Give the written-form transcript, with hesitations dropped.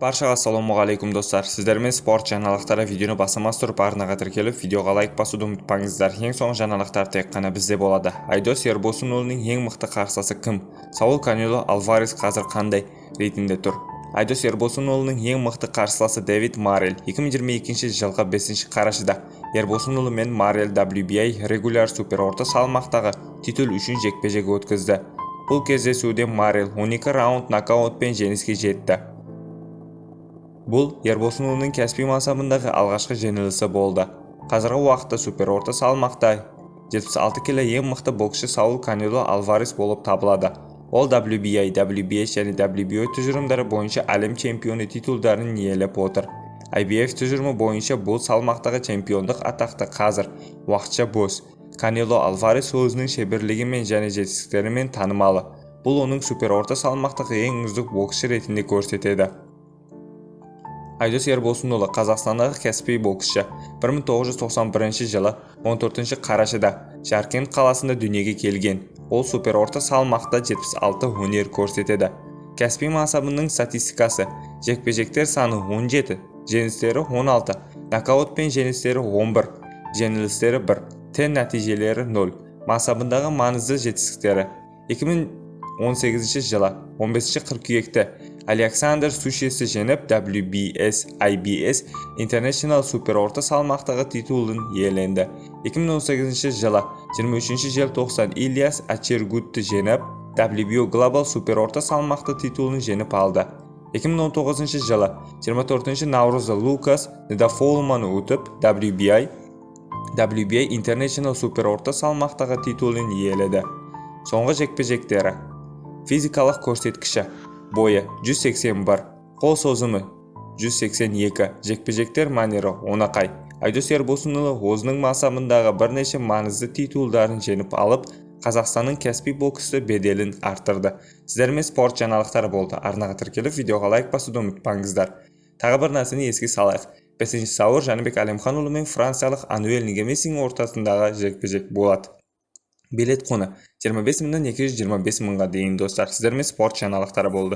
Баршаға ассалаумағалейкум, достар! Сіздермен спорт жаңалықтары. Видеоны бастамас тұрып, арнаға тіркеліп, видеоға лайк басуды ұмытпаңыздар. Ең соңғы жаңалықтар тек қана бізде болады. Айдос Ербосынұлының ең мықты қарсыласы кім? Саул Канело Альварес қазір қандай рейтингде тұр? Айдос Ербосынұлының ең мықты қарсыласы Дэвид Моррелл. 2022 жылғы 5 қарашада Ербосынұлы мен Моррелл WBA регуляр супер орта салмақтағы титул үшін жекпе-жек өткізді. Бұл кездесуде Моррелл 12 раунд нокаутпен жеңіске жетті. Бұл Ербосынұлының кәсіби мансабындағы алғашқы жеңілісі болды. Қазіргі уақытта супер орта салмақта 76 келі ең мықты боксшы Саул Канело Альварес болып табылады. Ол WBA, WBS және WBO тұжырымдары бойынша әлем чемпионы титулдарын иелеп отыр. IBF тұжырымы бойынша бұл салмақтағы чемпиондық атақты қазір уақытша бос. Канело Альварес өзінің шеберлігімен және жетістіктерімен танымалы. Бұл оның супер орта салмақтағы ең үздік боксшы ретінде көрсетеді. Айдос Ербосынұлы – Қазақстандағы кәсіби боксшы. 1991 жылы 14 қарашада Жаркент қаласында дүниеге келген. Ол супер орта салмақта 76 өнер көрсетеді. Кәсіби мансабының статистикасы: жекпе-жектер саны 17, жеңістері 16, нокаутпен жеңістері 11, жеңілістері 1, тең нәтижелері 0. Мансабындағы маңызды жетістіктері: 2018 жылы 15 қыркүйекте Александр Сушесті жеңіп, WBS IBS International супер орта салмақтағы титулын иеленді. 2018 жылы 23 желтоқсан Ильяс Ачергутті жеңіп, WBO Global супер орта салмақты титулын жеңіп алды. 2019 жылы 24 наурызда Лукас Ндофолманы ұтып, WBA WBA International супер орта салмақтағы титулын иеледі. Соңғы жекпе-жектері. Физикалық көрсеткіші: бойы 181, қол созымы 182, жекпе-жектер мәнері оңақай. Айдос Ербосынұлы өзінің мансабындағы бірнеше маңызды титулдарын жеңіп алып, Қазақстанның кәсіби боксты беделін арттырды. Сіздермен спорт жаңалықтары болды. Арнаға тіркеліп, видеоға лайк басуды ұмытпаңыздар. Тағы бір нәрсені еске салайық: 5 сәуір Жәнібек Әлімханұлы мен франциялық Ануэль Нгамесидің ортасындағы жекпе-жек болады. Билет құны 25 мыңнан 225 мыңға дейін. Достар, сіздермен спорт жаңалықтары болды.